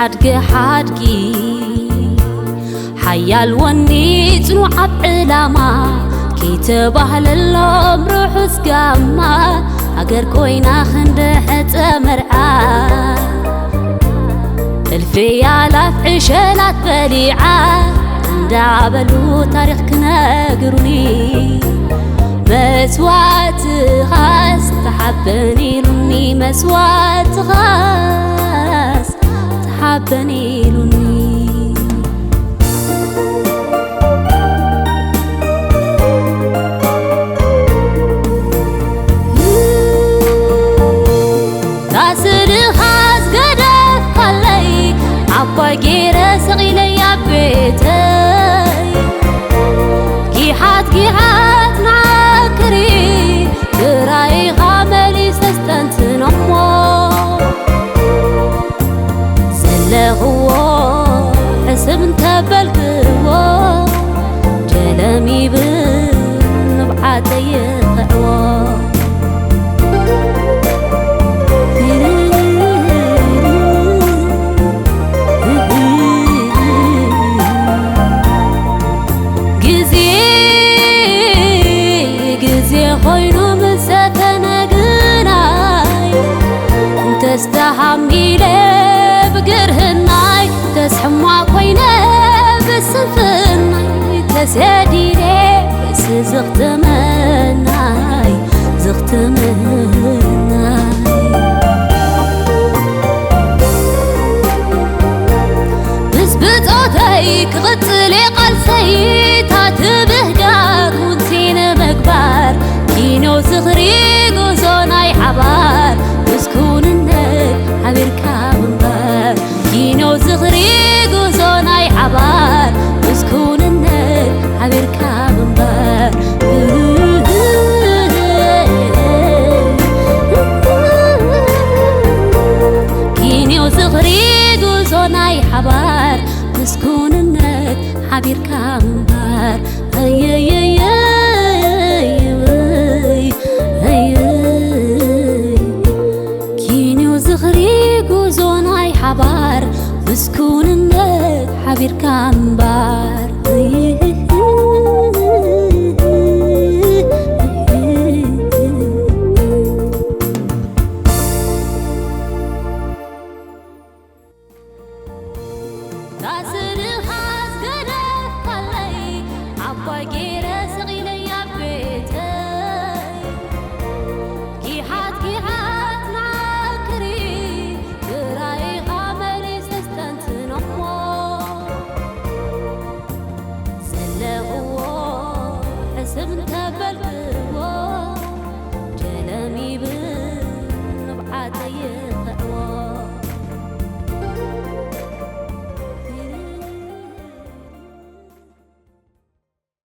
ሓድጊ ሓድጊ ሓያል ወኒ ጽኑዕ ኣብ ዕላማ ከይተባህለሎም ርሑስ ጋማ ሃገር ኮይና ክንዲ ሕጸ መርዓ እልፊ ኣላፍ ዕሸላት በሊዓ እንዳበሉ ታሪኽ ክነግሩኒ መስዋእትኻስ ተሓበን ኢሉኒ መስዋእትኻስ ተሓበን ኢሉኒ ታስልኻ ዝገደፍካለይ ዓባይ ገይረ ሰቒለይ ኣብ ቤተይ ጊሓት ጊሓት ንዓክሪ ጥራይኻ መሊሰ ስተንትኖሞ ዘለኽዎ ሕስብ እንተበልክዎ ጀለም ይብል ንብዓተይ ይኽዕዎ ግዜ ግዜ ኮይኑ ምስ ተነግናይ እንተስተሃሚለ ብግርህናይ ተስሕማ ኮይነ ብስንፍናይ ተሰዲደ ስዝኽትመናይ ዝኽትመናይ ምስ ብጾተይ ክቕጽል እየ ቃልሰይ ታትብህጋግ ውንቲ ንምግባር ኪኖ ዝኽሪ ጉዞ ናይ ሓባር ምስ ኩንነት ሓቢርካ ምንባር ኪኖ ዝኽሪ ጉዞ ናይ ሓባር ምስ ኩንነት ሓቢርካ ምንባር ኪንዮ ዝኽሪ ጉዞ ናይ ሓባር ምስ ኩንነት ሓቢርካ ምንባር ኣየየየይ ኪንዮ ዝኽሪ ጉዞ ናይ ሓባር ምስ ኩንነት ሓቢርካ ምንባር ታስልኻ ዝገደፍካለይ ዓባይ ገይረ ስቒለይ ኣብ ቤተይ ጊሓት ጊሓት ንዓክሪ ጥራይኻ መሊሰ ስተንትኖሞ ዘለኽዎ ሕስብ እንተ